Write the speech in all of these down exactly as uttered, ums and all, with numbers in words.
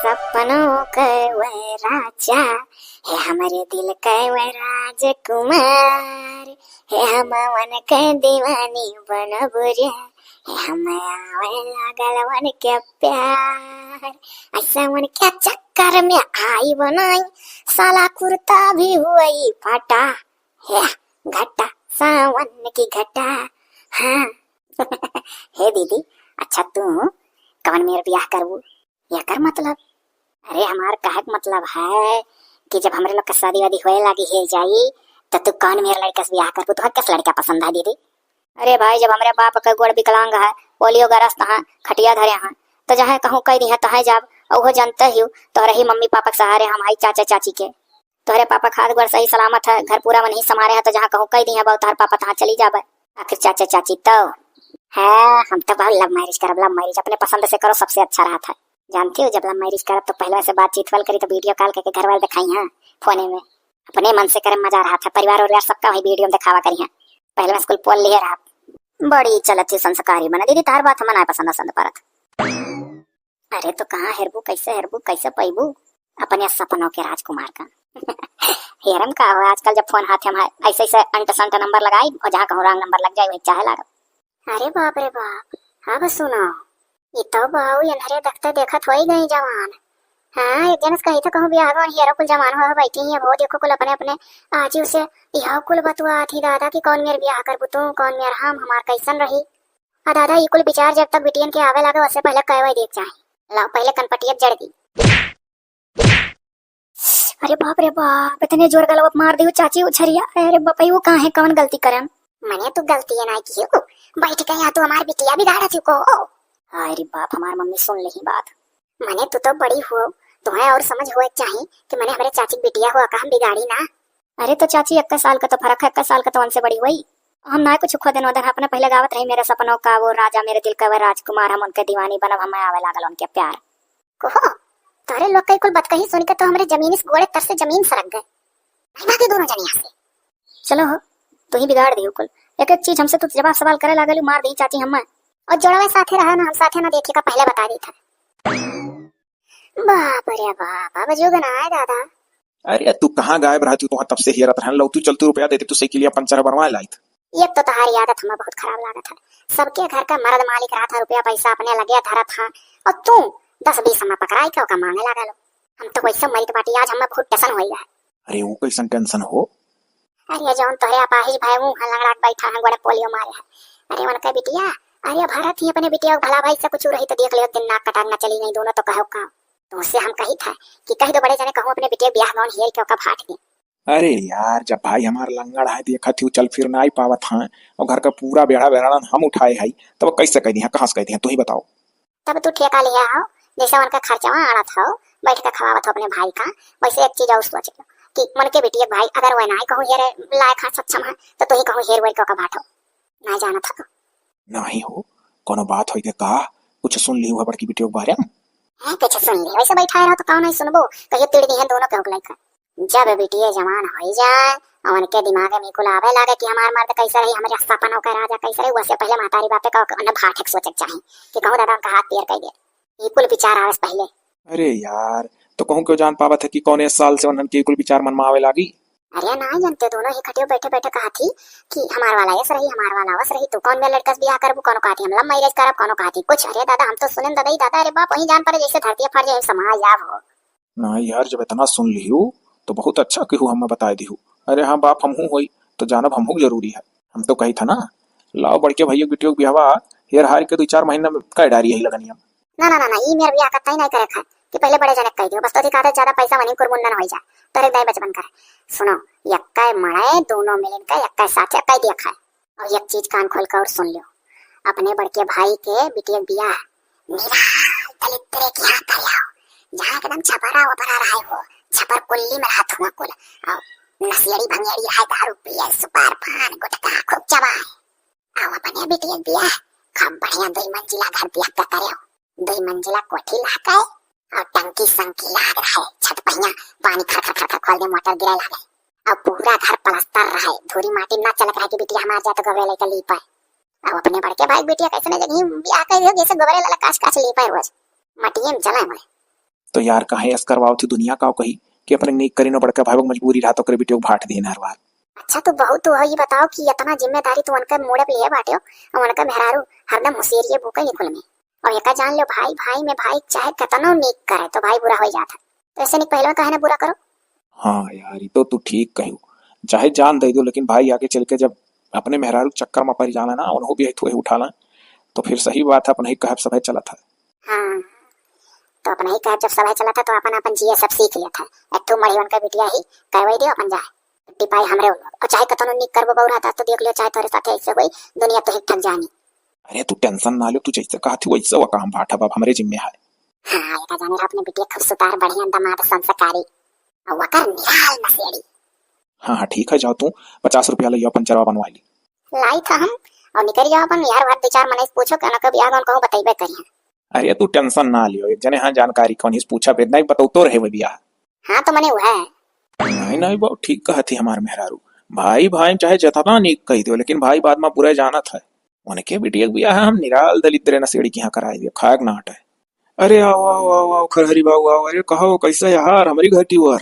सपनों के वह राजा, हे हमरे दिल के वह राजकुमार, हे हम उनके दीवानी बनब रे, हे हम आवे लागल उनके प्यार। ऐसा उनके चक्कर में आई बनाई, साला कुर्ता भी हुई फटा, हे घटा, सावन की घटा। हाँ। हे दीदी, अच्छा तू कवन मेर बियाह करबू? एकर मतलब? अरे हमार कहक मतलब है कि जब हमरे लोग का शादी वादी होए लागी हे जाई, तो तू कवन मेर लड़का से बियाह करबू? तुहर किस लड़का पसंद है दीदी? अरे भाई, जब हमरे बाप के गोड़ विकलांग है, पोलियो ग्रस्त है, खटिया धरे हैं, तो जहाँ कहूँ कह दिहे तहाँ जाब। और वो जानते ही हो, तोहरे ही मम्मी पापा के सहारे हम हई, चाचा चाची के। तोहरे पापा के हाथ गोड़ सही सलामत है, घर पूरा मन ही संभारे है, तो जहाँ कहूँ कह दिहे बाबू तोहर पापा तहाँ चली जाबे। आखिर चाचा चाची तो है। हम तो बहुत love marriage करब, love marriage अपने पसंद से करो, सबसे अच्छा रहत है। जानती हो, जब love marriage करब तो पहले से बातचीत वाल करी, तो video call करके घर वाले दिखाई हैं फोने में। अपने मन से करे मजा रहत है, परिवार उरिवार सबका वही video में दिखावा करी हैं। पहले में स्कूल पोल लिए रहा। बड़ी चलत थी संस्कारी बना दीदी, तार बात हमें ना पसंद, पसंद परत। अरे तो कहाँ हेरबू, कैसे हेरबू, कैसे पैबू अपने सपनों के राजकुमार का? हेरम का हो, आजकल जब फोन हाथ में है, ऐसे ऐसे अंट संट नंबर लगाई और जहाँ कहूँ wrong नंबर लग जाए, वही चाहे लागल। अरे बाप रे बाप, अब सुनो, ई तो बहू एनहरे देखते देखत होई गई जवान। हाँ, एक दिन से कही तो कहूँ बियाह गौन हियरो कुल जवान हो बैठी ही, अब हो देखो कुल अपने अपने आजू से इहो कुल बतुआ थी दादा कि कौन मेर बियाह करबू तू, कौन मेर हम, हमार कैसन रही। आ दादा, ई कुल विचार जब तक बिटियन के आवे लागे, उससे पहले कहवे देख चाहे। लाओ, पहले कनपटिया जड़ दी। अरे बाप रे बाप, इतने जोर गलवा मार दियो चाची उछरिया। अरे बपई, वो कहाँ है, कौन गलती करन? मने तू गलती है ना की हो, बैठ के यहाँ तू हमार बिटिया बिगाड़ा चुको हो। अरे बाप, हमार मम्मी सुन लेही बात। मने तू तो बड़ी हो, तुम्हें और समझ होए चाहिए कि मने हमरे चाची की बिटिया हो का हम बिगाड़ी ना। अरे तो चाची, इक्कीस साल का तो फर्क है, इक्कीस साल का तो उनसे बड़ी हुई। हम ना कुछ खोदन वोदन, अपने पहले गावत रही, मेरे सपनों का वो राजा, मेरे दिल का वह राजकुमार, हम उनके दीवानी बनब, हमें आवे लागल उनके प्यार। कोहो, तोहरे लोग के कुल बतकही सुन के तो हमरे जमीन से गोड़े तर से जमीन सरक गए। भाई भागे दोनों जने यहाँ से। चलो हो, तू ही बिगाड़ दियो कुल। एक एक चीज हमसे तू जवाब सवाल करे लागल, मार दी चाची हमें। और जोड़वे साथे रहा ना, हम साथे ना देखे का पहले बता दी था। बाप रे बाप, अब जुग ना है दादा। अरे तू कहाँ गायब रहती, तोहार तब से हेरत रहन, लौतू चलतू रुपया देते तो साइकिलिया पंचर बनवा लाइत। एक तो तोहारी आदत हमें बहुत खराब लागत है, सबके घर का मर्द मालिक रहत है, रुपया पैसा अपने लगे धरत है, और तू दस बीस हमें पकड़ाई के ओका मांगे लागल हो। हम तो वैसे मरित बाटी, आज हमें बहुत tension होई है। अरे वो कैसन tension हो? अरे जौन तोहरे अपाहिज भाई मुँह लंगड़ा के बैठा है, गोड़े पोलियो मारे है। अरे उनका बिटिया, अरे भरत ही अपने बिटिया के भला भाई से कुछ रही तो देख लियो, दिन नाक कटारना चली गई दोनों तो कहो का। तो उससे हम कही था कि कह दो बड़े जने कहूँ अपने बिटिया ब्याह गौन हियर के ओका भाट दे। अरे यार, जब भाई हमार लंगड़ है, देखत ही चल फिर ना आई पावत हैं, और घर का पूरा बेड़ा बेरान हम उठाए हई, तब कैसे कह दिया, कहाँ से कह दिया, तू ही बताओ। तब तू ठेका लिया हो, जैसे उनका खर्चवा आड़त हो, बैठ के खवावत हो अपने भाई का, वैसे एक चीज और सोच लो कि मन के बिटिया भाई अगर वह ना कहूँ हेरे लायक है, सक्षम है, तो तू ही कहूँ हेर वेर के ओका भाटो। ना जानत हो। नहीं हो, कोनो बात होई के का? कुछ सुन लिहू है बड़की बिटिया के बारे में? हैं, कुछ सुन ली, वैसे बैठा रहो तो कौन नहीं सुनबो, कहियो तिड़ दी है दोनों के ओक लइका। जब बिटिया जवान होई जाए और उनके दिमाग में कुल आवे लागे कि हमार मर्द कैसे रही, हमारे सपनों का राजा कैसे रही, वैसे पहले महतारी बापे का उन्हें भाठक सोचे के चाही कि कहूँ दादा उनका हाथ पैर कह दे। ये कुल विचार आवे से पहले। अरे यार, तो कहूँ क्यों जान पावत है कि कौने साल से उन्हन के कुल विचार मन में आवे लागी? अरे ना जानते, दोनों ही खटियो बैठे बैठे कहा थी कि हमार वाला ऐस रही, हमार वाला वस रही, तू कौन मेर लड़का से बियाह करबू, कौनो कहा थी हम love marriage करब, कौनो कहा थी कुछ। अरे दादा, हम तो सुने दादा ही दादा, अरे बाप, वहीं जान पड़े जैसे धरती फट जाए, समाज जाब हो। ना यार, जब इतना सुन लिहू तो बहुत अच्छा किहू हमें बताए दिहू। अरे हाँ बाप, हमहू होई तो जानब हमहू के जरूरी है। हम तो कही था ना, लाओ बड़के भैया बिटियो के बियाहवा हेर हार के दो चार महीना में कर डारी यही लगनिया। ना ना ना ना, ई मेर बियाह कतई नहीं करे खाए कि पहले बड़े जने कह दियो, बस तो अधिक आदत ज्यादा पैसा वनी कुरमुंडन हो जाए, तोरे दाई बचपन करे। सुनो, यक्का मड़े दोनों मिलन का यक्का साथे कह दिया खाए। और एक चीज कान खोल कर और सुन लियो, अपने बड़के भाई के बिटिया के बियाह निराल दलिद्रे के यहाँ कर आओ, जहाँ एकदम छपरा वपरा रहे हो, छपर कुल्ली में रहत हुआ कुल, और नशेड़ी भंगेड़ी रहे, दारू पिए, सुपार पान गुटखा खूब चबाए। आओ अपने बिटिया के बियाह खूब बढ़िया दुई मंजिला घर बियाह का करे हो, दुई मंजिला कोठी लागे और टंकी संकी लाग रहे, छत पहिया पानी खर खर खर खर खोल दे, मोटर गिरे लागे और पूरा घर प्लास्टर रहे, धूरी माटी ना चलक रहे कि बिटिया हमार जाए तो गबरे लेके लीपे। अब अपने बड़के भाई बिटिया कैसे जगह बियाह कर दियो, जैसे गोबरे लाला काच काच लीपे रोज, मटिए में जले मरे। तो यार, काहे अस करवावत ही, दुनिया का कही कि अपने नीक करिन, बड़का भाई मजबूरी रहा तो ओकरे बिटियो के भाट दीन हर बार। अच्छा, तू बहुत, तू ई बताओ कि इतना जिम्मेदारी तू उनके मूड़े पे लिए बाटे हो, और उनके मेहरारू हरदम मुसेरिये भूखे निकुल में। और एका जान लो, भाई भाई में भाई चाहे कितनो नीक करे तो भाई बुरा हो जाता है। तो ऐसे नीक पहले में काहे ना बुरा करो। हाँ यार, ई तो तू ठीक कहियो। चाहे जान दे दो, लेकिन भाई आगे चल के जब अपने मेहरारू चक्कर में पड़ जाला ना, उन्हों भी थोड़े उठा ला, तो फिर सही बात है, अपने ही कहब सभे चलत है। हाँ, तो अपने ही कहब जब सभे चलत है, तो अपन अपन जिए सब सीख लेत है। एक ठो मढ़ी उनका बिटिया ही कहवाई दियो, अपन जाए। छुट्टी पाए हमरे उन लोग। और चाहे कतनो नीक करबो बउरा, तो देख लियो, चाहे तोरे साथे ऐसे होई, दुनिया तो ही ठग जानी। अरे तू tension ना लियो, तू जैसे कहत ही वैसे वो काम भाटा बाप हमरे जिम्मे है। हाँ, एका जाने रहा अपने बिटिया खूब सुतार, बढ़िया दमाद, संस्कारी। और वकर निराल नशेड़ी। हाँ, हाँ, ठीक है, जाओ तू पचास रुपया ले अपन चरवा बनवा ली। लाई था हम, और निकल जाओ अपन यार, बात दो चार मने से पूछो, कहना कब यार उनको बताइबे करिए। अरे तू tension ना लियो, एक जने हाँ जानकारी कौन ही पूछा, बेद नहीं बताओ तो रहे वो बियाह। हाँ, तो मने वो है। नहीं, नहीं बाबू, ठीक कहत ही हमार मेहरारू। भाई, भाई में चाहे जतना नीक कही दियो, लेकिन भाई बाद में बुरा जानत है। उनके बिटिया के बियाह हम निराल दलिद्र नशेड़ी के यहाँ कराए दियो, खाए के नाट है। अरे आओ, आओ, आओ, आओ, खरहरी बाबू आओ। अरे कहो, कैसे यार, हमारी घर की ओर?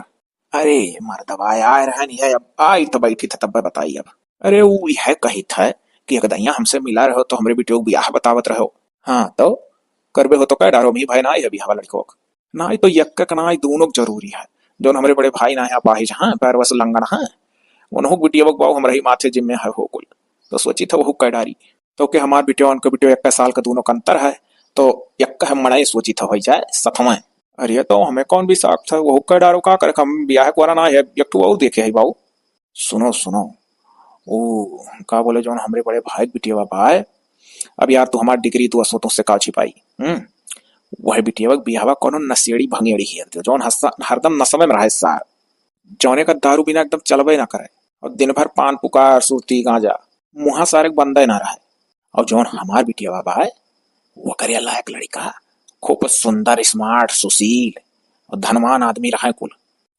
अरे मर्दबा, आए रहन है, अब आई तो बैठी था, तब बताई अब। अरे वो यह कही था कि एक दैया हमसे मिला रहो तो हमरे बिटियो के बियाह बतावत रहो। हाँ तो करबे हो तो कह डारो, मी भाई ना आई है बियाह लड़को। नाई तो यक्का के नाई दोनों के जरूरी है। जौन हमरे बड़े भाई ना है, अपाहिज हैं, पैरवा से लंगड़ हैं, उन्हों के बिटिया के बाऊ हमरे ही माथे जिम्मे है हो कुल। तो सोची था वहू कै डारी। तो के हमार बिटिया, उनके बिटिया यक्का साल का दोनों का अंतर है, तो यक्का हम मड़ाई सोची था हो जाए सतवें। अरे तो हमें कौन भी साख था, वहू कै डारो का करे, हम बियाह को ना है, एक ठो वहू देखे है बाऊ। सुनो, सुनो, ओ, का बोले, जौन हमरे बड़े भाई के बिटिया बा, अब यार, तू हमार डिग्री, तू असो, तुझसे का छिपाई, हम्म? वह बिटिया के बियाहवा कोनो नशेड़ी भंगेड़ी हेर दियो, जौन हस्सा-, हरदम नशा में रहे सार, जौने का दारू बिना एकदम चलबे ना करे, और दिन भर पान पुकार, सुरती, गांजा, मुहा सारे के बंदे ना रहे। और जौन हमार बिटिया बा, वो करे लायक लड़का, खूब सुंदर, smart, सुशील और धनवान आदमी रहे कुल।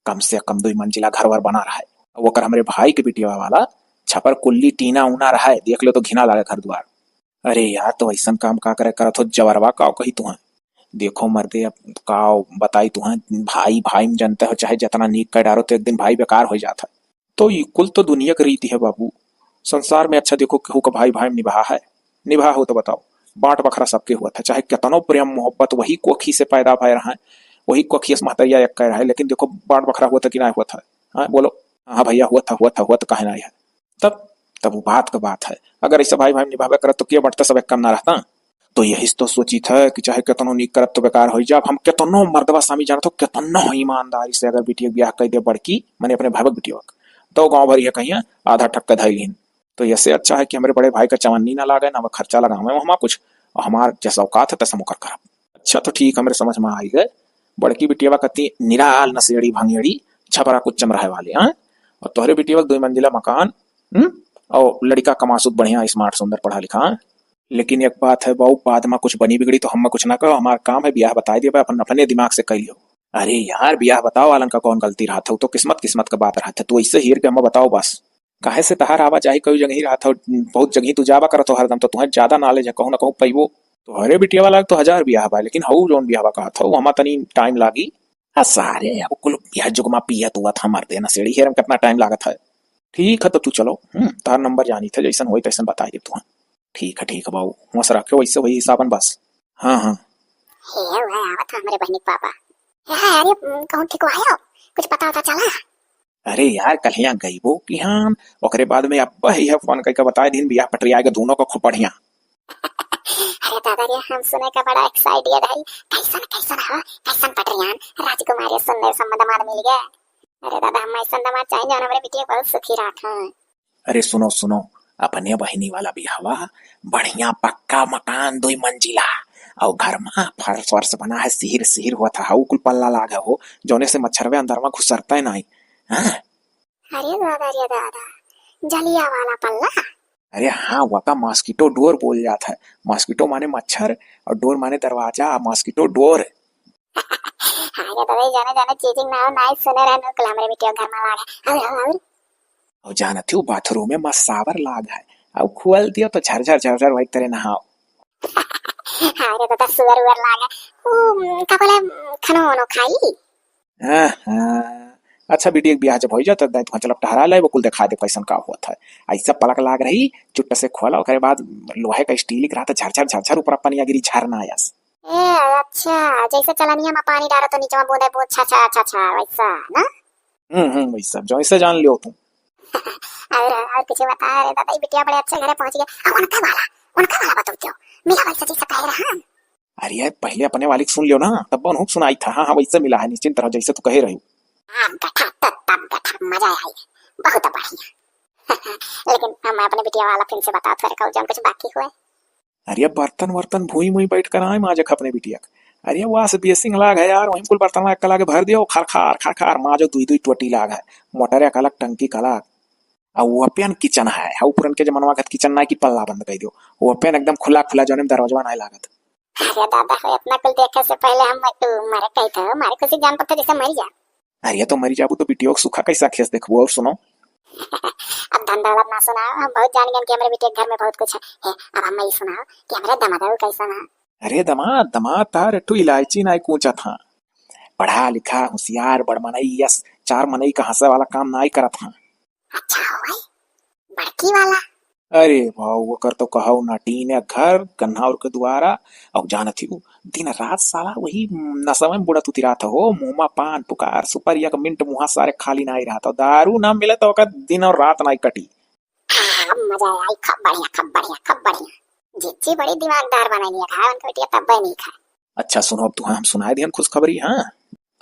कम से कम दुई मंजिला घर वर बना रहे। अब ओकर हमरे भाई के बिटिया वाला छपर कुल्ली टीना ऊना रहे, देख लो तो घिना लागे घर द्वार। अरे यार, तो ऐसन काम का करे करत हो जवरवा, का कही तुहैं? देखो मर्दे, अब का बताई तुहैं, भाई भाई में जानते हो, चाहे जितना नीक कर डारो तो एक दिन भाई बेकार हो जात है। तो ई कुल तो दुनिया के रीति है बाबू। संसार में अच्छा देखो, केहू का भाई भाई में निभाह है, निभाह हो तो बताओ, बांट बखरा सबके हुआ था, चाहे कितनो प्रेम मोहब्बत वही कोखी से पैदा भय रहा है, वही कोखी से महतरिया एक कह रहा है, लेकिन देखो बांट बखरा हुआ था कि ना हुआ था? हाँ, बोलो। हाँ भैया, हुआ था, हुआ था, हुआ था, काहे ना है? तब, तब वो बात का बात है। अगर ऐसा भाई भाई में निभावे करत तो किया बढ़ता सब एक कम ना रहता। तो यही से तो सोची था कि चाहे कितनो नीक करब तो बेकार हो जाब। हम कितनो मर्दवा सामी जानत हो, कितनो ईमानदारी से अगर बिटिया के ब्याह कर दे बड़की, माने अपने भाई के बिटिया के, तो गाँव भर यह कहिया आधा ठक्का धैल हिन। तो यसे अच्छा है कि हमरे बड़े भाई का चवन्नी ना लागे, ना वो खर्चा लगावे हमा कुछ, और हमार जैसा औकात है तैसा मुकर करब। अच्छा तो ठीक, हमरे समझ में आई गए। बड़की बिटिया कती निराल नशेड़ी भंगेड़ी छपरा कुच्चम रहे वाले हैं, और तोहरे बिटिया दो मंजिला मकान, हम्म, और लड़का कमासुत बढ़िया smart सुंदर पढ़ा लिखा है। लेकिन एक बात है बाबू, बाद में कुछ बनी बिगड़ी तो हम कुछ ना कहो, हमार काम है ब्याह बताई देबे, अपन अपने दिमाग से कह लियो। अरे यार, ब्याह बताओ वालन का कौन गलती रहा था, तो किस्मत किस्मत का बात रहा था, तू ऐसे हीर के हमें बताओ बस। काहे से तहार आवाजाही कई जगह ही रहा था, बहुत जगह तू जावा करत हो हरदम, तो तुम्हें ज्यादा knowledge है, कहूँ ना कहूँ पैबो। तोहरे बिटिया वाला तो हजार ब्याह बा, लेकिन हऊ जौन ब्याह बा कहा था, हमा तनी time लागी। आ सारे, अब कुल यह जुगमा पियत उवत हमर देना सेड़ी हेरम कितना time लागत है। ठीक है, तो तू चलो, हम्म, तार नंबर जानी था, जैसन होई तैसन बताई दे तू। हाँ। ठीक है, ठीक है बाबू, वहाँ से रखे वैसे वही हिसाबन बस। हाँ, हाँ। हे, वह आवत है हमरे बहनी के पापा। हे, अरे, कहूँ ठीक आयो? कुछ पता उता चला? अरे यार, कल यहाँ गईबो कि हाँ, ओकरे बाद में अब यह फोन करके बताए दिन बियाह पटरिया के दोनों को खूब बढ़िया। अरे दादा रे, हम सुने का बड़ा excited है। कैसन, कैसन हो? कैसन पटरियान? राजकुमारी सुंदर संबंध मार मिल गया। अरे दादा, हम ऐसन दामाद चाहिए जो हमारे बिटिया बहुत सुखी रहा था। अरे सुनो, सुनो, अपने बहिनी वाला बियाहवा, बढ़िया पक्का मकान दुई मंजिला, और घर में फर्श वर्श बना है, सिहिर सिहिर हुआ था, हाउ कुल पल्ला लाग है हो, जौने से मच्छरवे अंदर में घुसरता है नहीं। हाँ? अरे दादा रे दादा, जलिया वाला पल्ला? अरे हाँ, वका mosquito door बोल जात है। Mosquito माने मच्छर और door माने दरवाजा, mosquito door। अरे दादा, जाने जाने चीजिंग ना हो, ना ही सुने रहने कुल हमरे बिटिया घर में लाग है। और, और, और? और जानत हो, bathroom में मसावर लाग है, और खोल दियो तो झरझर झरझर वही तरह नहाओ। अरे दादा, सुअर उअर लागे। उ, का बोले, खानो वानो खाई? हाँ, हाँ। अच्छा, बिटिया के बियाह जब होइ जात, दाई तुहाँ चलब टहरा लाइब, कुल देखा देब कैसन का होत है। ऐसा पलक लाग रही, चुट्ट से खोला, ओकरे बाद लोहे का स्टील के रहता, झरझर, झरझर ऊपर पनिया गिरी, झरना यस। ए, अच्छा, जैसे चलनिया में पानी डारो तो नीचे में बूंदे बूंद, छा, छा, छा, छा, वैसा ना? हम्म, हम्म, वही सब, जैसे जान लियो तू। और, और कुछ बता रे दादा, ई बिटिया बड़े अच्छे घरे पहुंच गया। अब उनका वाला, उनका वाला बताओ क्यों? मिला वैसे जैसे कहे रहा। अरे, पहले अपने वाली के सुन लियो ना, तब उनहु के सुनाई था। हाँ, हाँ, वैसे मिला है, निश्चिंत रहो, जैसे तू कहे रही। तब गठा, तब, तब गठा, मजा आई, बहुत बढ़िया। लेकिन हम अपने बिटिया वाला फिर से बता थोड़े का, जौन कुछ बाकी हुए। अरे, बर्तन वर्तन भुई मुई बैठ कर आए माजक अपने बिटिया के। अरे, वास बेसिंग लाग है यार, वहीं कुल बर्तन लाग के लागे भर दियो, खर खार, खर खार, माजो दुई दुई टोटी लाग है, मोटरे का अलग, टंकी का अलग। आ वो अपन किचन है, हाँ, पुरन के जमानवा का किचन ना कि पल्ला बंद कर दियो, वो अपन एकदम खुला खुला, जौने में दरवाजवा ना लागत। अरे दादा हो, इतना कुल देखे से पहले हम तू मरे कही था, मारे खुशी जान पड़ता जैसे मर जा। अरे, तो मरी जाबू तो बिटियो के सुखा कैसा खेस देखबू? और सुनो। अब धन दौलत ना सुनाओ, हम बहुत जान गए कि हमरे बिटिया के घर में बहुत कुछ है। ए, अब हम ई सुनाओ कि हमरे दमादऊ कैसन है? अरे दमाद, दमाद तार एक ठो इलायची नाई कूचा था। पढ़ा लिखा, होशियार, बड़ मनई यस, चार मनई का हंसे वाला काम नाई करत था। अच्छा हो भाई, बड़की वाला। अरे भाऊ, ओकर तो कहौ ना, टीने घर, गन्हाउर के दुआरा, और जानत ही उ, दिन रात साला वही नशा में बुड़त उतिरात हो, मुंह मा पान, पुकार, सुपारी, एक मिनट मुंहा सारे खाली नाई रहत हो, दारू ना मिले तो ओकर दिन और रात नाई कटी। हाँ, अब मजा आई, खूब बढ़िया, खूब बढ़िया, खूब बढ़िया। जिज्जी बड़ी दिमागदार बनाई है, खाए उनके बिटिया तब नहीं खाए। अच्छा सुनो, अब तुहा हम सुनाए दिहन खुशखबरी, हाँ?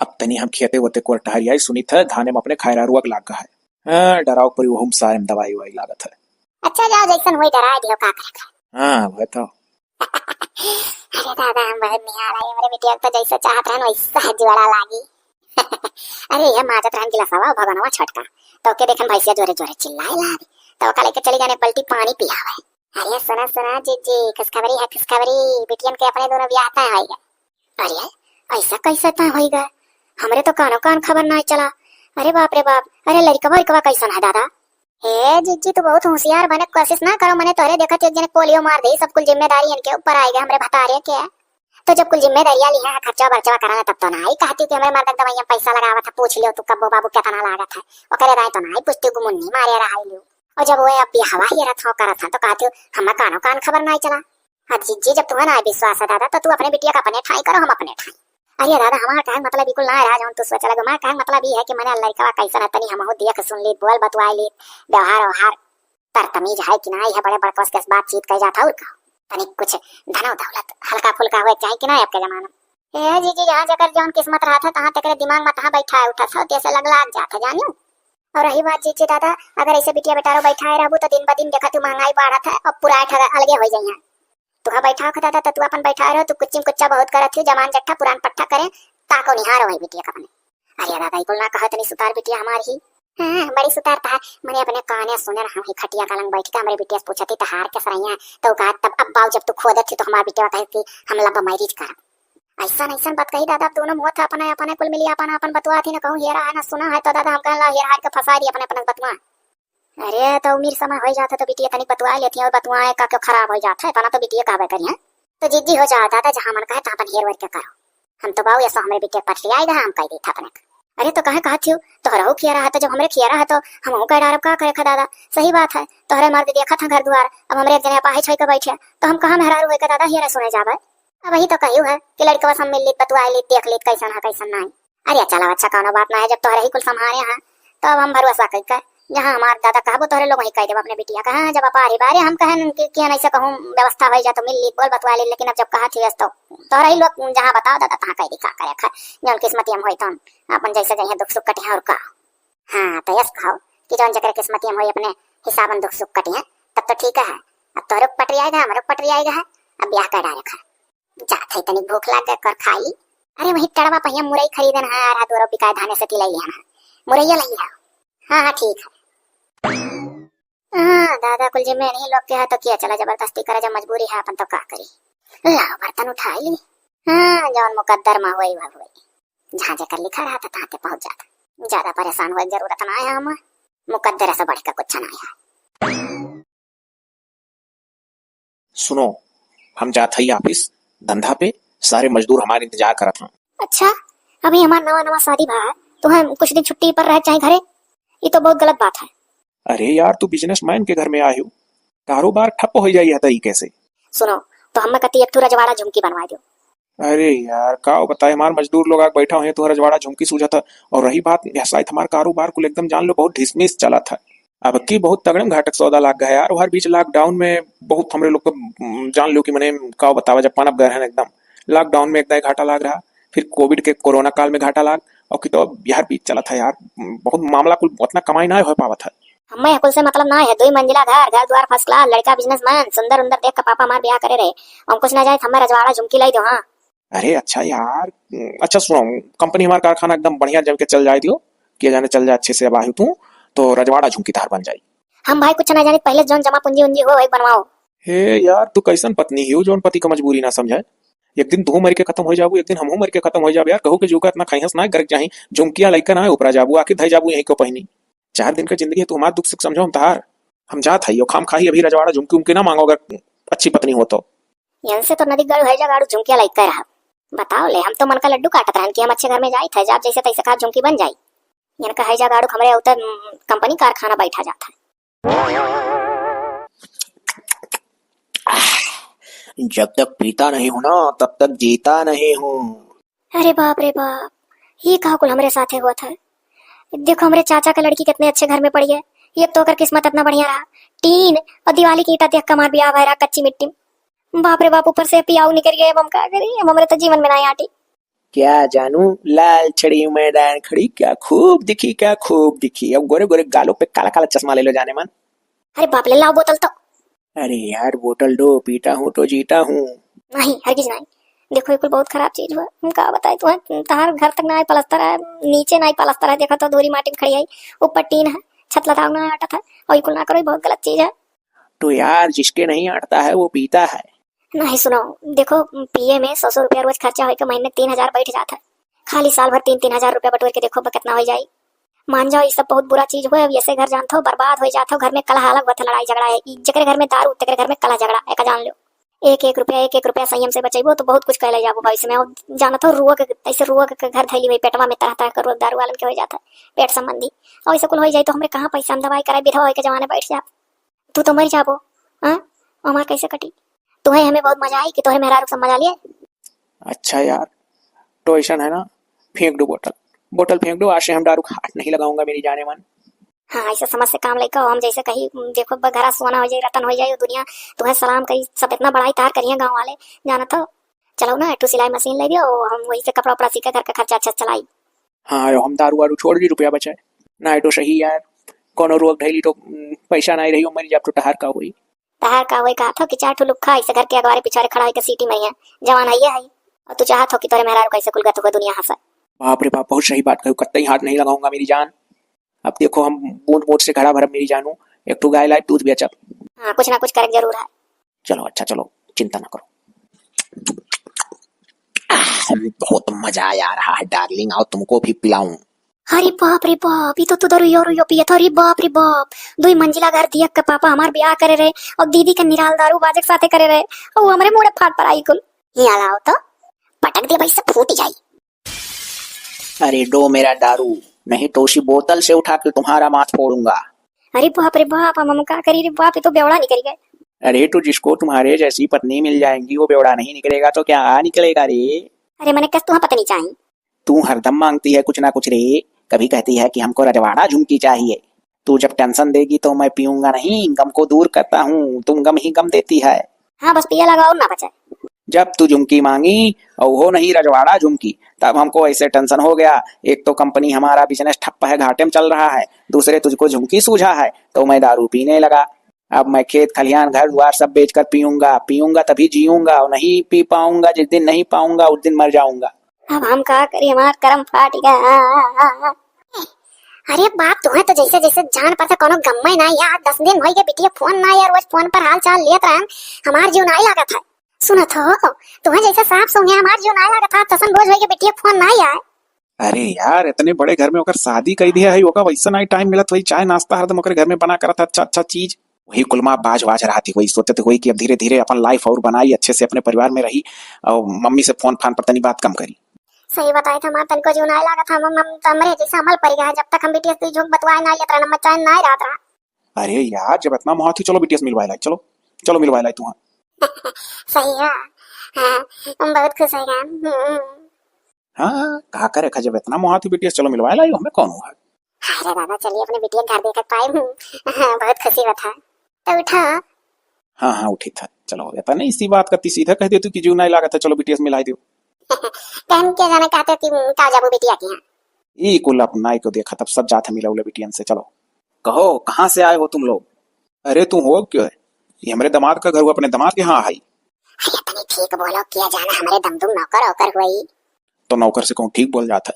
अब तनी हम खेते वोते कोर टहरियाई, सुनित है धाने में अपने खैरारुआ के लाग है। हाँ, डराव परी वहू में सारे में दवाई उवाई लागत है। अच्छा, जाओ, जैसन होई डराए दियो, का करे का। हाँ, वह तो। अरे दादा, हम बहुत निहाल आई, हमरे बिटिया तो जैसे चाहत रहन वैसा जुआड़ा लागी। अरे, ये माजत रहन गिलासवा, भगनवा छटका, तो के देखन भैंसिया जोरे जोरे चिल्लाए लाग, तो ओका लेके चली जाने एक बाल्टी पानी पियावे। अरे सुना, सुना जिज्जी, खुशखबरी है, खुशखबरी, बिटियन के अपने दोनों बियाह तय होइगा। अरे, ऐसा कैसे तय होइगा? हमरे तो कानो कान खबर नाई चला। अरे बाप रे बाप, अरे लड़कवा, लड़कवा कैसन है दादा? हे जिज्जी, तू बहुत होशियार बने के कोशिश ना करो, मने तोहरे देखत एक जने पोलियो मार दे, सब कुल जिम्मेदारी इनके ऊपर आइगा, हमरे भतारे के। तो जब कुल जिम्मेदारियां ली है, खर्चा बर्चा कराना, तब तो नाई कहती कि हमरे मर्द के दवाइयां पैसा लगावत है, पूछ लियो तू कब्बो बाबू कितना लागत है, ओकरे दाई तो नाई पूछती, गुमुन्नी मारे रहा लियो। और जब वो अब बियाहवा ही रथ हो करत है, तो कहती हूँ, हमें कानो कान खबर नाई चला। अब जिज्जी, जब तुम्हें नाई विश्वास है दादा, तो तू अपने बिटिया का अपने ठाई करो, हम अपने ठाई। अरे दादा, हमार कहे मतलब बिल्कुल ना रहा, जौन तू सोचे लगे। हमार कहे मतलब ई है कि मने लड़कवा कैसन है, तनी हमहू देख सुन ली, बोल बतुआई ली, व्यवहार व्यवहार, तरतमीज है कि नाई है, बड़े बड़कस के बातचीत कई जात है, और का? तनी कुछ धनो दौलत हल्का फुल्का होए चाही कि नाई आपके जमाना में? ए जिज्जी, जहाँ जकर जौन किस्मत रहत है, तहाँ तकरे दिमाग में तहाँ बैठाए उठत है, जैसे लग लाग जात है, जानियो। और रही बात जिज्जी दादा, अगर ऐसे बिटिया बेटारो बैठाए रहबू तो दिन ब दिन देखत हूँ महंगाई बढ़त है और पुराए ठगा अलगे हो जाइए। तुहा बैठा के दादा, तो तू अपन बैठा रहो, तू कुच्चिम कुच्चा बहुत करत हूँ, जवान जट्ठा पुरान पट्ठा करे, ताको निहारो है बिटिया का अपने। अरे दादा, ई कुल ना कहा, तनी सुतार बिटिया हमार ही। हाँ, बड़ी सुतार था, मने अपने काने सुने रहा हूँ, खटिया का लंग बैठ के हमरे बिटिया से पूछती तो हार के सरैया, तो कहा तब अब बाऊ जब तू खोदत थी तो हमार बिटिया कहे कि हम love marriage करब। ऐसन, ऐसन बात कही दादा, अब दोनों मुँह था अपने, अपने कुल मिली अपन, अपन बतुआ थी, न कहूँ हेरा है, न सुना है, तो दादा हम कहला हेर हार के फंसा दी अपने, अपने बतुआ। अरे, तो उमिर समय होई जात है, तो बिटिया तनिक बतुआ लेती है, और बतुआए का क्यों खराब होई जात है, इतना तो बिटिया कहबे करी है। तो जिद्दी हो जाओ दादा, जहाँ मन कहे, तहाँ अपन हेर वेर के करो। हम तो बाऊ, ऐसा हमरे बिटिया पटरियाई गए, हम कह देत अपने। अरे, तो कहे कहत थियो, तोहरहू खियारा है, तो जब हमरे खियारा है, तो हमहू कह डारब, का करे खा दादा। सही बात है, तोहरे मर्द देखत हैं घर दुआर, अब हमरे एक जने अपाहिज होई के बैठे, तो हम कहाँ मेहरारू होई के दादा हेरे सुने जाबे। अब वही तो कहियो है कि लड़कवा से हम मिल लीत, बतुआ लीत, देख लीत, कैसन है, कैसन नहीं। अरे चलो, अच्छा, कौनो बात ना है, जब तोहरे ही कुल संभारे हैं, तो अब हम भरोसा कई के, जहाँ हमार दादा कहबो, तोहरे लोग वहीं कह देबो अपने बिटिया का। हाँ, जब अपार ही बारे हम कहन कि, कि ऐसे कहूँ व्यवस्था हो जा तो मिल ली, बोल बतवा ली, लेकिन अब जब कहा थी तो तोहरे ही लोग जहाँ बताओ दादा, तहाँ कह दी, का करे खा, जौन किस्मतिया में होई तौन अपन जैसे जइहे दुख सुख कटे हैं और का। हाँ, तो यस कहो कि जौन जकरे किस्मतिया में होई अपने हिसाबन दुख सुख कटे हैं, तब तो ठीक है। अब तोहरे पटरी आएगा, हमरे पटरी आएगा है, अब ब्याह कर डारे खा। जात है, तनिक भूख लाग गए, कर खाई। अरे, वही टड़वा पहिया मुरई खरीदन है, आरा दोरो बिकाए धाने से तिलई लिया ना। मुरैया लई है। हाँ, हाँ, ठीक है। हाँ, दादा, कुल जिम्मे नहीं लोग के है, तो किया चला जबरदस्ती करे, जब मजबूरी है अपन, तो का करी। लाओ, बर्तन उठा ली। हाँ, जौन मुकद्दर में होई, वह होई। जहाँ जेकर लिखा रहा था, तहाँ ते पहुँच जाता। ज्यादा परेशान होए के जरूरत ना है हम। मुकद्दर से बढ़ के कुछ ना है। सुनो, हम जात हई office, धंधा पे। सारे मजदूर हमार इंतजार करत हैं। अच्छा, अभी हमार नवा नवा शादी भा है, तो हम कुछ दिन छुट्टी पर रह चाहे घरे, ये तो बहुत गलत बात है। अरे यार, तू बिजनेसमैन के घर में आए हो, कारोबार ठप्प हो जाई है तरीके से। सुनो, तो हमें कती एक ठो रजवाड़ा झुमकी बनवा दो। अरे यार, का बताए, हमार मजदूर लोग आग बैठा हुए, तो रजवाड़ा झुमकी सूझत है। और रही बात, यह शायद हमार कारोबार कुल एकदम जान लो बहुत ढिसमिस चलत है। अब की बहुत तगड़े में घाटक सौदा लाग गया यार। हर बीच लॉकडाउन में बहुत हमरे लोग को, उम, जान लो कि मने का बतावा, जब पनप गए हैं एकदम। लॉकडाउन में एकदम घाटा लाग रहा, फिर कोविड के कोरोना काल में घाटा लाग, और कि तो अब यार बीच चलत है यार, बहुत मामला कुल उतना कमाई ना हो पावत है। हमें कुल से मतलब ना है, दुई मंजिला घर, घर द्वार फर्स्ट क्लास, लड़का बिजनेसमैन, सुंदर उंदर देख के पापा हमार ब्याह करे रहे। हम कुछ ना जाए, हमें रजवाड़ा झुमकी लाई दो। हाँ। अरे अच्छा यार, अच्छा सुनो, कंपनी हमार कारखाना एकदम बढ़िया जम के चल जाए दियो, किया जाने चल जाए अच्छे से, अब आयु तू तो रजवाड़ा झुमकी तार बन जाई। हम भाई कुछ ना जाने, पहले जौन जमा पूंजी उंजी हो वही बनवाओ। हे यार, तू कैसन पत्नी ही हो जौन पति का मजबूरी ना समझे? एक दिन तू मर के खत्म हो जाबू, एक दिन हमहू मर के खत्म हो जाबू यार। कहू के जूका इतना खैहस ना गरक जाही, झुमकिया लइका ना उपरा जाबू, आखिर धई जाबू यहीं को पहनी। चार दिन का जिंदगी है, तू हमार दुख सुख समझो, हम तहार। हम जात हइयो, खाम खाही अभी रजवाड़ा झुमकी उमकी ना मांगो, अगर अच्छी पत्नी हो तो। इनसे तो नदी गढ़ है जगाड़ू झुमकिया लइका रहा। बताओ ले, हम तो मन का लड्डू काटत रहन कि हम अच्छे घर में जाई थे, जाब जैसे तैसे खा झुमकी बन जाई। इनका है जगाड़ू हमरे उतर, उम, कंपनी कारखाना बैठा जाता है। जब तक पीता नहीं हूँ ना, तब तक जीता नहीं हूँ। अरे बाप रे बाप, ये का कुल हमरे साथे हुआ था। देखो हमरे चाचा का लड़की कितने अच्छे घर में पड़ी है, ये तो ओकर किस्मत इतना बढ़िया रहा। टीन और दिवाली की ईटा देख के हमार ब्याह भय रहा कच्ची मिट्टी में। बाप रे बाप, ऊपर से पियाऊ निकल गए, अब हम का करी, अब हमरे तो जीवन में ना आटी। क्या जानू लाल छड़ी मैदान खड़ी, क्या खूब दिखी, क्या खूब दिखी। अब गोरे गोरे गालों पे काला काला चश्मा ले लो जाने मन। अरे बाप ले, लाओ बोतल तो। अरे यार, बोतल दो, पीता हूँ तो जीता हूँ। नहीं, हरगिज नहीं। देखो, ये कुल बहुत खराब चीज हुआ। हम का बताए तुम्हें, तहार घर तक ना आए पलस्तर है, नीचे ना आए पलस्तर है। देखो तो धूरी माटी में खड़ी है, ऊपर टीन है, छत लताओ ना आटा था, और ये कुल ना करो, ये बहुत गलत चीज है। तो यार, जिसके नहीं अटता है, वो पीता है। नहीं, सुनो, देखो, पिए में सौ सौ रुपया रोज खर्चा होइके महीने तीन हजार बैठ जात है। खाली साल भर तीन तीन हजार रुपया बटोर के देखो, बा कितना हो जाई। मान जाओ, ये सब बहुत बुरा चीज हुआ। अब ऐसे घर जानत हो, बर्बाद हो जात हो, घर में कलह अलग होत है, लड़ाई झगड़ा है। ई जेकरे घर में दारू, तेकरे घर में कलह झगड़ा, एका जान लो। एक एक रुपया, एक एक रुपया संयम से बचाइबो, तो बहुत कुछ कह ले जाबो भविष्य में। और जानत हो, रोग, ऐसे रोग के घर धैली हुई, पेटवा में तरह तरह के रोग दारू वालन के हो जात है, पेट संबंधी। और ऐसे कुल हो जाई, तो हमरे कहाँ पैसा हम दवाई कराए, विधवा होइके जवाने बैठ जाब। तू तो मर जाबो, हाँ? हमार कैसे कटी? तुम्हें हमें बहुत मजा आई कि तोहरे मेहरारू सब मजा लिए। अच्छा यार, तो ऐसा है ना, फेंक दो बोतल, बोतल फेंक दो, आज से हम दारू का हाथ नहीं लगाऊंगा मेरी जाने मन। हाँ, ऐसे समझ से काम लेकर हम जैसे कही, देखो, ब-, घरा सोना हो जाए, रतन हो जाए, दुनिया तुम्हें सलाम करी, सब इतना बड़ाई तार करिए गाँव वाले, जाना तो। चलो ना, एक ठो सिलाई मशीन ले दियो, हम वही से कपड़ा उपड़ा सी के घर का खर्चा अच्छा चलाई। हाँ, यो हम दारू वारू छोड़ दी, रुपया बचाए। ना, ये तो सही यार, कोनो रोग धैली तो, उम, पैसा नहीं रही, मर जाब तो तहार का होई? तहार का होई, कहत हो कि चार ठो लुक्खा ऐसे घर के अगवारे पिछवारे खड़ा होइके सीटी में है, जवान है ये है। और तू चाहत हो कि तोरे मेहरारू कैसे कुल गत हो दुनिया हंसा। बाप रे बाप, बहुत सही बात कहू, कतई हाथ नहीं लगाऊंगा मेरी जान। अब देखो, हम बूंद बूंद से घड़ा भरब मेरी जानू, एक ठो गाय लाइब, दूध बेचब। हाँ, कुछ ना कुछ करे जरूर है। चलो, अच्छा, चलो, चिंता ना करो। आह, बहुत मजा आ रहा है डार्लिंग, आओ तुमको भी पिलाऊं। अरे बाप रे बाप, ई तो तू दारू यो, यो पियत हो, अरे बाप रे बाप। दुई मंजिला घर दिया के पापा हमार ब्याह करे रहे और दीदी के निराल दारू बाजे के साथे करे रहे और वो हमरे मुड़े फाट पर आई कुल। यहाँ लाओ तो, पटक दे भाई, सब फूट जाई। अरे दो मेरा दारू, नहीं तो उसी बोतल से उठा के तुम्हारा माथ फोड़ूंगा। अरे बाप रे बाप, हम, हम का करी रे बाप, ये तो बेवड़ा निकल गए। अरे तो जिसको तुम्हारे जैसी पत्नी मिल जाएंगी वो बेवड़ा नहीं निकलेगा तो क्या निकलेगा रे? अरे मने कस तुहा पत्नी चाही? तू हरदम मांगती है कुछ ना कुछ रे, कभी कहती है कि हमको रजवाड़ा झुमकी चाहिए। तू जब टेंशन देगी तो मैं पीऊंगा नहीं, गम को दूर करता हूँ, तुम गम ही गम देती है। हाँ बस पिया लगा और ना बचे। जब तू झुमकी मांगी और वो नहीं रजवाड़ा झुमकी, तब हमको ऐसे टेंशन हो गया। एक तो कंपनी हमारा बिजनेस ठप्प है, घाटे में चल रहा है, दूसरे तुझको झुमकी सूझा है, तो मैं दारू पीने लगा। अब मैं खेत खलिहान घर द्वार सब बेचकर पीऊंगा, पीऊंगा तभी जीऊंगा, और नहीं पी पाऊंगा, जिस दिन नहीं पाऊंगा उस दिन मर जाऊंगा। अब हम का करी, हमार करम फाट गया। अरे बाप, तुम्हें तो जैसे जैसे जान पड़ता कोनो गम्मे ना यार। दस दिन होई के बिटिया फोन ना यार, रोज फोन पर हाल चाल लेत रहन, हमार जीव नाई लागत है। सुनत हो, तुम्हें जैसे सांप सूंघे हमार जीव नाई लागत है, तसन रोज होई के बिटिया फोन ना यार। अरे यार, इतने बड़े घर में ओकर शादी कई दिया है, ओका वैसा नाई टाइम मिलत होई, चाय नाश्ता हरदम ओकरे घर में बना करत है, अच्छा अच्छा चीज। वही कुल माँ बाझ वाझ रहत ही, वही सोचत होई कि अब धीरे धीरे अपन life और बनाई, अच्छे से अपने परिवार में रही और मम्मी से फोन फान पर तनी बात कम करी। सही बताई था माँ, तनिको जीव नाय लागत है, हम, हम तो हमरे जैसे अमल पड़ गया है, जब तक हम बिटिया से झूठ बतवाए ना लेत रहन, हम चैन नाय रहत रहा। अरे यार, जब इतना मोहात ही, चलो बिटिया से मिलवाए लाई, चलो, चलो मिलवाए लाई तुहाँ। सही है। हाँ, हम बहुत खुश हो गए। हम्म। हाँ, का करे खा, जब इतना मोहात ही बिटिया से, चलो मिलवाए लाई, हमें कौन हुआ? अरे दादा, चलिए अपने बिटिया के घर देखत पाए। हम्म, हाँ, बहुत खुशी बता। तो उठा। हाँ, हाँ, उठी था। चलो, इतना इसी बात का ती सीधा कह दे तू कि जीव नाय लागत है, चलो बिटिया से मिलाई दो। कहन के जाने कहते कि का जाबू बिटिया के यहाँ? ई कुल अपनाई को देखा, तब सब जात है मिला उला बिटियन से। चलो, कहो, कहाँ से आए हो तुम लोग? अरे, तू हो क्यों है? ये हमरे दामाद का घर हुआ, अपने दामाद के यहाँ आई। अरे, तनी ठीक बोलो, क्या जाना हमरे दमदुम नौकर ओकर हुई। तो नौकर से कहूँ ठीक बोल जात है।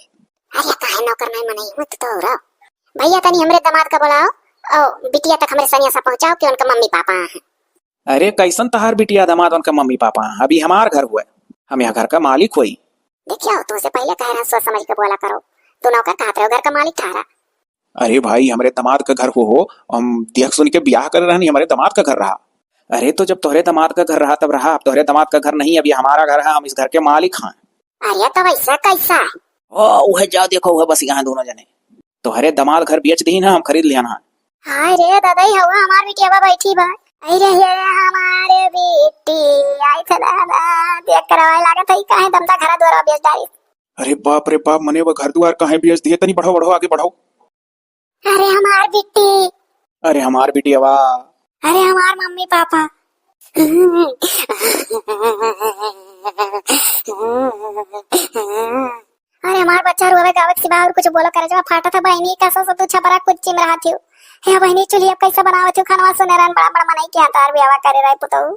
अरे, काहे नौकर नहीं मनई हूँ, तू तो रहो। भैया, तनी हमरे दामाद का बुलाओ, और बिटिया तक हमरे सनिया सा पहुँचाओ कि उनका मम्मी पापा हैं। अरे, कैसन तहार बिटिया दामाद उनका मम्मी पापा हैं? अभी हमार घर हुआ, हम यहाँ घर का मालिक होई। देखियो, तुमसे पहले कह रहे हैं, सोच समझ के बोला करो। तू नौकर कहत रहे हो, घर का मालिक ठहरा। अरे भाई, हमरे दामाद का घर हो, हो, हम देख सुन के बियाह कर रहनी, हमरे दामाद का घर रहा। अरे, तो जब तोहरे दामाद का घर रहा तब रहा, अब तोहरे दामाद का घर नहीं, अब ये हमारा घर है, हम इस घर के मालिक हैं। अरे, तो वैसा कैसा? ओ, उहे जाओ देखो, उहे बस यहाँ दोनों जने। तोहरे दामाद घर बेच दीन है, हम खरीद लिहन है। हाय रे दादा, ई हवा हमार बिटिया बा बैठी बा। अरे ये हमारे बिटिया, आई थे दादा, देख कर आवे लागत है, काहे दमदा घरा दुआरा बेच डारी। अरे बाप रे बाप, मने वो घर दुआर काहे बेच दिए? तनी बढ़ो, बढ़ो, आगे बढ़ो। अरे हमार बिट्टी। अरे हमार बिटिया बा। अरे हमार मम्मी पापा। अरे हमार बच्चा रोवे गावे के सिवा और कुछ बोलो करे जब फाटा था बहनी, कैसा सा तू छपरा कुच्ची में रहत हो। हे बहनी, चुल्ही अब कैसे बनावत हो खानवा? सुने रहन बड़ा बड़ा मनई के हाथ आर बियावा करे रहे पुतऊ।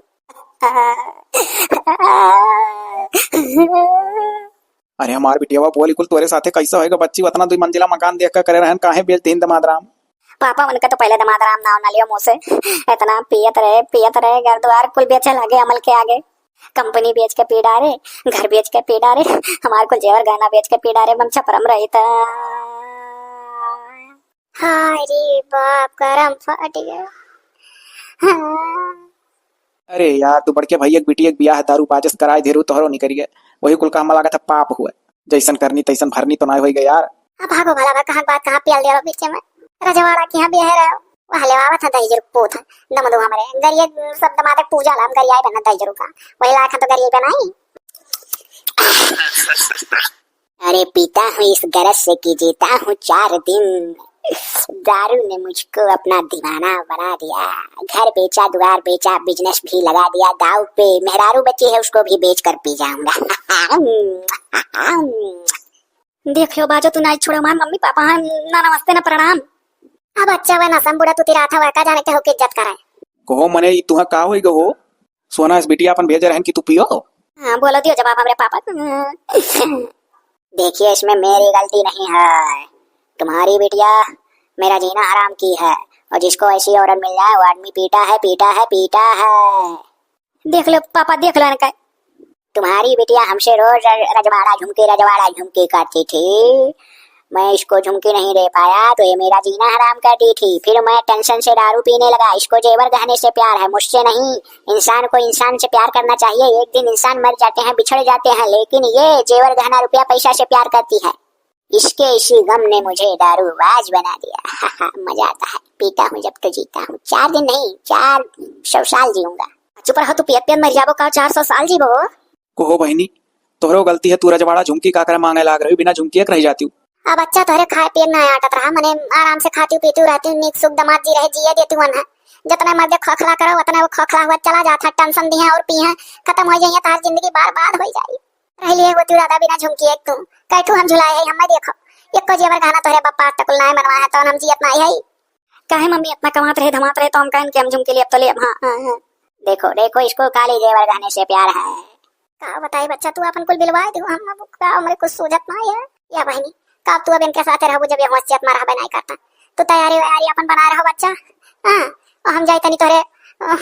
अरे हमार बिटियावा बोली कुल तोरे साथे कैसा होएगा बच्ची, उतना दुई मंजिला मकान देख के करे रहन, काहे बेच दीन दमाद राम? पापा उनका तो पहले दमाद राम नाव ना लियो मुँह से। इतना पियत रहे, पियत रहे, घर द्वार कुल बेचे लगे अमल के आगे। कंपनी बेच के पी डारे, घर बेच के पी डारे, हमार कुल जेवर गहना बेच के पी डारे, हम छपरम रही था। हाय रे बाप, करम फट गया। हाँ। अरे यार, तू बड़के भैया के बिटिया के बियाह दारू बाजस कराए धेरू तोहरो निकरिए, वही कुल काम लागत है पाप हुआ। जैसन करनी तैसन भरनी तो ना होई गए यार। अब भागो भला बा, कहाँ बात कहाँ पियल दिया बीच में। रजवाड़ा के यहाँ बियाह रहो, वहाँ ले आवत है दही जरूर पोत है, दम दो हमरे गरिए सब दमादक पूजा लाम गरियाए बना दही जरूर का, वही लायक है तो गरिए बनाई। अरे पीता हूँ इस गरज से कि जीता हूँ चार दिन। दारू ने मुझको अपना दीवाना बना दिया। घर बेचा, द्वार बेचा, बिजनेस भी लगा दिया दाव पे। मेहरारू बची है, उसको भी बेच कर पी जाऊंगा। देख लो बाजो, तू नाई छोड़ो हमार मम्मी पापा हैं, ना नमस्ते ना प्रणाम। अब अच्छा हुआ ना सम बूढ़ा तू तिराथा हुआ का जाने के हो के इज्जत करे। कहो मने ई तुहा का होई गो हो? सोना इस बिटिया अपन भेजे रहन कि तू पियो? हाँ, बोलो दियो जवाब हमरे पापा। देखिए, इसमें मेरी गलती नहीं है। तुम्हारी बिटिया मेरा जीना हराम की है, और जिसको ऐसी औरत मिल जाए, वो आदमी पीटा है, पीटा है, पीटा है। देख लो पापा, देख लो इनका। तुम्हारी बिटिया हमसे रोज र-, रजवाड़ा झुमकी, रजवाड़ा झुमकी करती थी। मैं इसको झुमकी नहीं दे पाया तो ये मेरा जीना हराम कर दी थी। फिर मैं टेंशन से दारू पीने लगा। इसको जेवर गहने से प्यार है, मुझसे नहीं। इंसान को इंसान से प्यार करना चाहिए। एक दिन इंसान मर जाते हैं, बिछड़ जाते हैं, लेकिन ये जेवर गहना रुपया पैसा से प्यार करती है। इसके इसी गम ने मुझे दारूबाज बना दिया। मजा आता है, पीता हूँ जब तो जीता हूँ। चार दिन नहीं, चार सौ साल जीऊंगा। चुप रहो, तू पियत पियत मर जाबो का, चार सौ साल जीबो? कहो बहिनी, तोहरो गलती है, तू रजवाड़ा झुमकी का करे मांगे लाग रही, बिना झुमकी एक रह जाती हूँ। अब अच्छा तोहरे खाए पिए ना आटत रहा, मने आराम से खाती पीती रहती, नीक सुख दमाद जी रहे, जिए देती वन है। जितना मर्दे खोखला करो, उतना वो खोखला हुआ चला जाता, टेंशन दिए और पिए, खत्म हो जाइए, तार जिंदगी बर्बाद हो जाई। रह लिए होती दादा बिना झुमकी एक तू, कैठू हम झुलाए है, हम देखो, एको जेवर गहना तोहरे बापा आज तक नाय मनवा है, तो हम जियत नाय है। काहे मम्मी इतना कमात रहे, धमात रहे, तो हम कहन कि हम झुमकी लेब तो लेब, हाँ, हाँ, हाँ। देखो, देखो, इसको काली जेवर गहने से प्यार है। का बताई बच्चा, तू अपन कुल बिलवाए दे, हम अब का, हमरे कुछ सूझत ना है। या बहनी, का तू अब इनके साथे रहबू, जब ये होशियत में रहबे नहीं करता? तू तैयारी वैयारी अपन बनाए रहो बच्चा। हाँ, और हम जाई तनी तोरे, अ,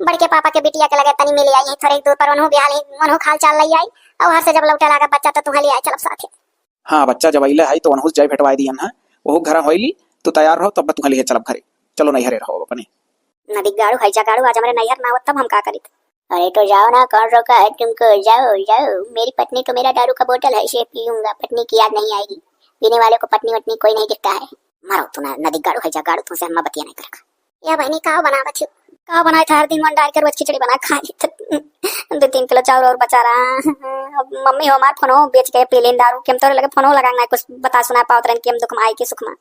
बड़के पापा के बिटिया के लगे तनी मिल आई, थोड़े दूर पर उन्हों बिहाल ही, उन्हों खाल चाल लई आई, और हर से जब लौटे लागा बच्चा तो तुम्हें ले आई चलब साथे। हाँ बच्चा, जब अइले है तो उन्हों से जाई भेटवाए दियन है, वो घर होइली, तू तैयार रहो तब तुम्हें ले चलब घरे। चलो नैहरे रहो अपने। नदिक गाड़ू, हैजा गाड़ू, आज हमरे नैहर ना आवत तब हम का करित? अरे तो जाओ ना, कौन रोका है तुमको? जाओ, जाओ, मेरी पत्नी तो मेरा दारू का बोतल है, इसे पीऊंगा, पत्नी की याद नहीं आएगी। पीने वाले को पत्नी वत्नी कोई नहीं दिखता है। मरो तू ना, नदिक गाड़ू, हैजा गाड़ू, तुमसे हम बतिया नहीं करेगा। या बहनी, का बनावत हो? का बनाए था, हर दिन मन डाल के रोज खिचड़ी बना खा लेत। दो तीन किलो चाउर और बचा रहा। अब मम्मी हो हमार फोनो बेच के पी लेन दारू, कि हम तोरे लगे फोनो लगा ना कुछ बता सुना पावत रहन कि हम दुख में आए कि सुख में।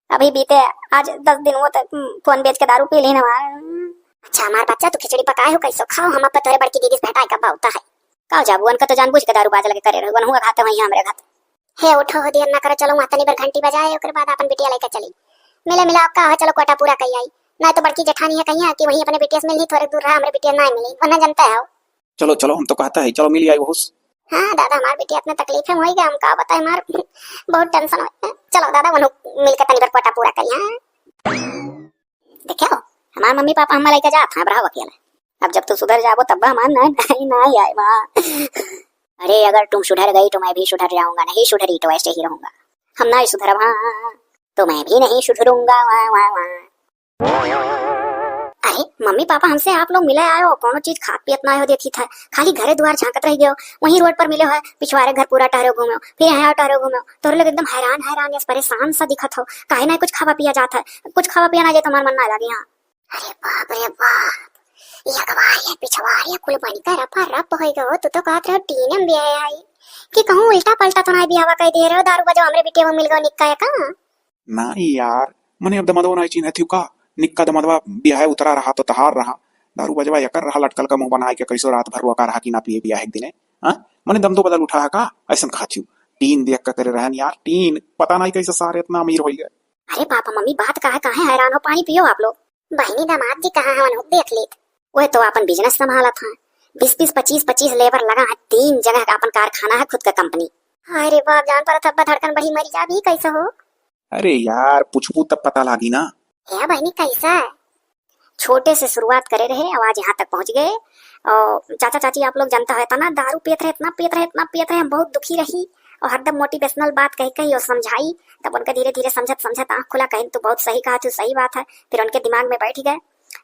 अभी बीते आज दस दिन वो तो, हम्म, फोन बेच के दारू पी लेन हमार। अच्छा हमार बच्चा, तू खिचड़ी पकाए हो, कैसो खाओ, हम अब तोरे बड़की दीदी से भेंटाए का बाउता है। का जाबू, उनका तो जानबूझ के दारू बाज लगे करे रहो, वनहु घात वही हमरे घात। हे उठो हो, देर ना करो, चलो वहाँ तनी भर घंटी बजाए, ओकर बाद अपन बिटिया लेके चली। मिले मिला आपका है, चलो कोटा पूरा कई आई। ना तो बड़की जेठानी है कहिया कि वहीं अपने बिटिया से मिलनी, थोड़े दूर रहा, हमरे बिटिया ना मिली, वरना जानते हो। चलो चलो, हम तो कहता है, चलो मिल आई बहुत। हाँ दादा, हमार बिटिया इतने तकलीफ में होई गया, हम का बताए, हमार बहुत टेंशन हो। चलो दादा, वनहु मिल के तनी भर कोटा पूरा करी। हाँ देखो, हमार मम्मी पापा हमार लेके जात हैं, अब रहो अकेले। अब जब तू सुधर जाबो तब हमार ना, नहीं, नहीं आए वहाँ। अरे अगर तुम सुधर गई तो मैं भी सुधर जाऊंगा, नहीं सुधरी तो ऐसे ही रहूंगा। हम नहीं सुधरब, हाँ, हाँ, हाँ। तो मैं भी नहीं सुधरूंगा, वाह, वाह, वाह। अरे मम्मी पापा, हमसे आप लोग मिले आयो, कोनो चीज खात पियत ना आयो देखी था, खाली घरे दुआर झांकत रह गयो, वहीं रोड पर मिले हो, पिछवारे घर पूरा टहरे घूमे, फिर यहाँ टहरे घूमे, तोरे लोग एकदम हैरान हैरान या परेशान सा दिखत हो, काहे ना कुछ खावा पिया जात है, कुछ खावा पिया ना जाए तो हमार मन ना लागे यहाँ। अरे बाप रे बाप, ये अखबार ये पिछवार ये कुल बन के रपा रप हो गयो, तू तो कहत रहो टीने में ब्याह आई, कि कहूँ उल्टा पलटा तो ना ब्याहवा कह दे रहो, दारू बजवा हमरे बिटिया में मिल गयो निक्का या का? नाई यार, मने अब दमदवा नाई चिन्हत हिउ का? निक्का दमदवा बियाहे उतरा रहा तो तहार रहा। दारू बजवा एकर रहा लटकल का मुंह बनाए के, कैसो रात भर रोका रहा कि ना पिए बियाहे के दिने। हाँ? मने दम दो बदल उठा है का? ऐसन कहत हिउ। टीन देख के करे रहन यार, टीन। पता नाई कैसे सारे इतना अमीर होई गए। अरे पापा मम्मी, बात का है, काहे हैरान हो? पानी पियो आप लोग। बहिनी दामाद जी कहाँ हवन हो, देख लेत। ओए तो आपन business संभालत हैं, बीस बीस पच्चीस पच्चीस labour लगा है, तीन जगह का आपन कारखाना है, खुद का company। हाय रे बाप, जान परत हब्बा धड़कन बढ़ी मरी जाबी, कैसे हो? अरे यार, पूछबू तब पता लागी ना। हे बहिनी, कैसा है? छोटे से शुरुआत करे रहे और आज यहाँ तक पहुँच गए। और चाचा चाची आप लोग जानता है तना, दारू पियत रहे, इतना पियत रहे, इतना पियत रहे, हम बहुत दुखी रही। और हरदम motivational बात कही कही और समझाई, तब उनका धीरे धीरे समझत समझत आँख खुला, कहीं तू बहुत सही कहा, तू सही बात है। फिर उनके दिमाग में बैठ गए।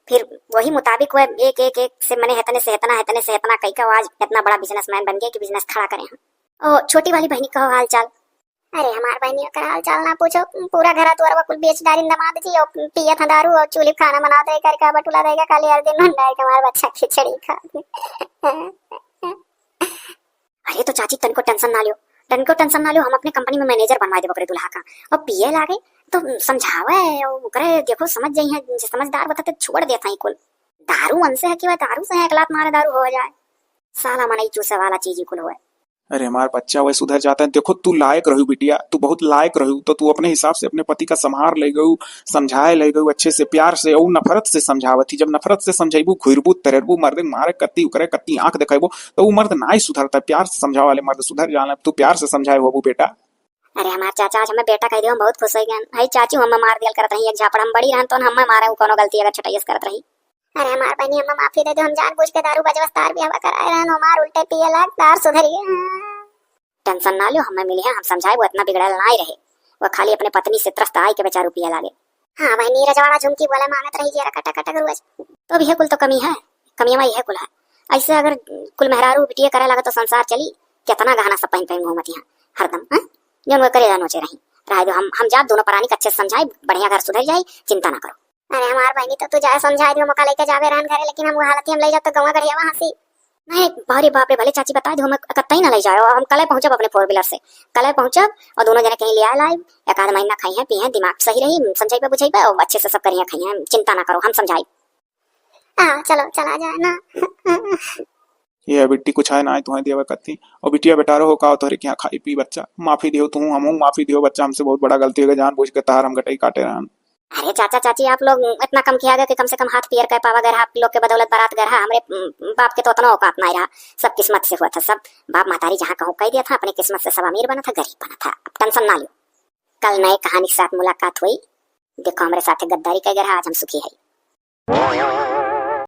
फिर वही मुताबिक वह एक एक एक से मने हेतने से हेतना, हेतने से हेतना कई का आज इतना बड़ा businessman बन गया कि business खड़ा करे हैं। ओ छोटी वाली बहनी कहो हाल चाल। अरे हमार बहनी ओकर हाल चाल ना पूछो, पूरा घरा दुआरवा कुल बेच डारिन दमाद जी, और पियत हैं दारू और चूल्ही खाना बनावत रहे करके बटुला देगा, खाली हर दिन भंडार के हमार बच्चा खिचड़ी खा। अरे तो चाची तनको tension ना लियो, तनको tension ना लियो, हम अपने company में manager बनवा देबो ओकरे दुल्हा का। और पिए लागे तो समझावे, ओकरे देखो समझ जाई है, जे समझदार बता तो छोड़ देता है कुल। दारू मन से है कि वह दारू से है, एक लात मारे दारू हो जाए। साला मनई चूसे वाला चीज ही कुल होए। अरे हमार बच्चा वह सुधर जाता है। देखो तू लायक रहू बिटिया, तू बहुत लायक रहू, तो तू अपने हिसाब से अपने पति का संभार ले गऊ, समझाए ले गऊ अच्छे से, प्यार से, और नफरत से समझावत ही। जब नफरत से समझाइबू, घुरबू, तरेरबू, मर्दे मारे कत्ती उकरे कत्ती आंख देखेबो, तो वो मर्द नाई सुधरता है। प्यार से समझावे वाले मर्द सुधर जाना, तू प्यार से समझाए होबू बेटा। अरे हमार चाचा आज हमें बेटा कह दियो, हम बहुत खुश हो गए। भाई चाची हमें मार दियल करत रही एक झापड़, हम बड़ी रहन तो हमें मारे, वो कोनो गलती अगर छोटाई से करत रही। अरे हमार बहनी, हमें माफी दे दो, हम जानबूझ के दारू बजवस तार भी हवा कराए रहन, हमार उल्टे पिए लाग तार सुधर गए। Tension ना लियो, हमें मिली है, हम समझाए, वो इतना बिगड़ल ना ही रहे, वो खाली अपने पत्नी से त्रस्त आए के बेचारू पिए लागे। हाँ बहनी, रजवाड़ा झुमकी बोले मांगत रही जियरा कटक कटक रोज। तो अब यह कुल तो कमी है, कमियाँ यह कुल है। ऐसे अगर कुल मेहरारू बिटिया करे लगा तो संसार चली, कितना गहना सब पहन पहन घूमत यहाँ हरदम, हैं? जौन वो करेजा नोचे रही। रहे दो, हम, हम जाब दोनों परानी के अच्छे से समझाई, बढ़िया घर सुधर जाई, चिंता ना करो। अरे हमार बहनी, तो तू जाए समझाए दियो, मौका लेके जावे रहन घरे, लेकिन हम वो हालत ही हम ले जाब तो गौवा गढ़िया वहाँ से। नहीं, अरे बाप रे, भले चाची बताए दो, हम कतई ना ले जाओ, हम कले पहुँचब अपने four wheeler से, कले पहुँचब और दोनों जने कहीं ले आए लाइब, एक आध महीना खाई हैं पी हैं, दिमाग सही रही, समझाइबे बुझाइबे और अच्छे से सब करिए खाई हैं, चिंता ना करो, हम समझाई। हाँ चलो चला जाए ना। ये बिट्टी कुछ है ना, तुम्हें दिया कत्ती। और बिटिया बेटारो हो का, तोहरे के यहाँ खाई पी बच्चा, माफी दियो तू, हम माफी दियो बच्चा, हमसे बहुत बड़ा गलती हो गया, जानबूझ के तार हम गटई काटे रहन। अरे चाचा चाची, आप लोग इतना कम किया गया कि कम से कम हाथ पियर कर पावा गया, आप लोग के बदौलत बारात गया, हमरे, उम, बाप के तो उतना औकात नहीं रहा, सब किस्मत से हुआ था, सब बाप महतारी जहाँ कहूँ कह दिया था, अपने किस्मत से सब अमीर बना था, गरीब बना था। अब tension ना लियो, कल नए कहानी के साथ मुलाकात हुई। देखो हमरे साथे गद्दारी कर गया, आज हम सुखी है।